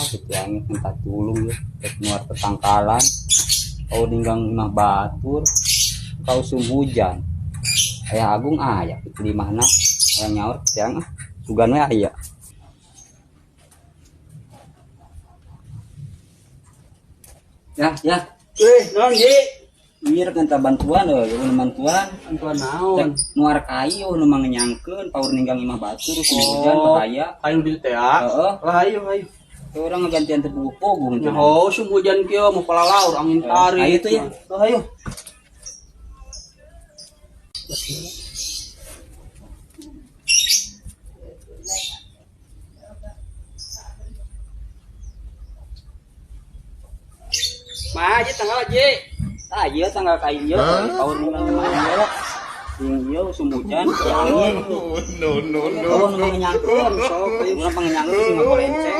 Gitu angin minta tulung ya, rek nuar tetangkalan. Kau ninggang imah batur, kau usum hujan. Ayah Agung aya itu di mana? Aya nyaur tiang ah, sugan we aya. Ya, ya. Eh, naon, Ji? Ieu rek minta bantuan euy, nu bantuan. Bantuan naon? Rek nuar kayu nu mangenyangkeun paur ninggang imah batur usum hujan Oh. bahaya. Ayo di teh ah. Heeh. Lah ayo ayo. Tuh orang ngegantian teu puguh-puguh Nah, oh, usum hujan kieu mau palalaur angin tarik. Ayo tuh ya. Tuh ayo. Ma, Ji tanggal Ji. Ah, iya tanggal kayu ieu, paur ninggang imah ieu. Sing ieu usum hujan, angin. No, no, no. Oh, nu mangenyangkeun, sok urang pangenyangkeun sing ngagolenceng.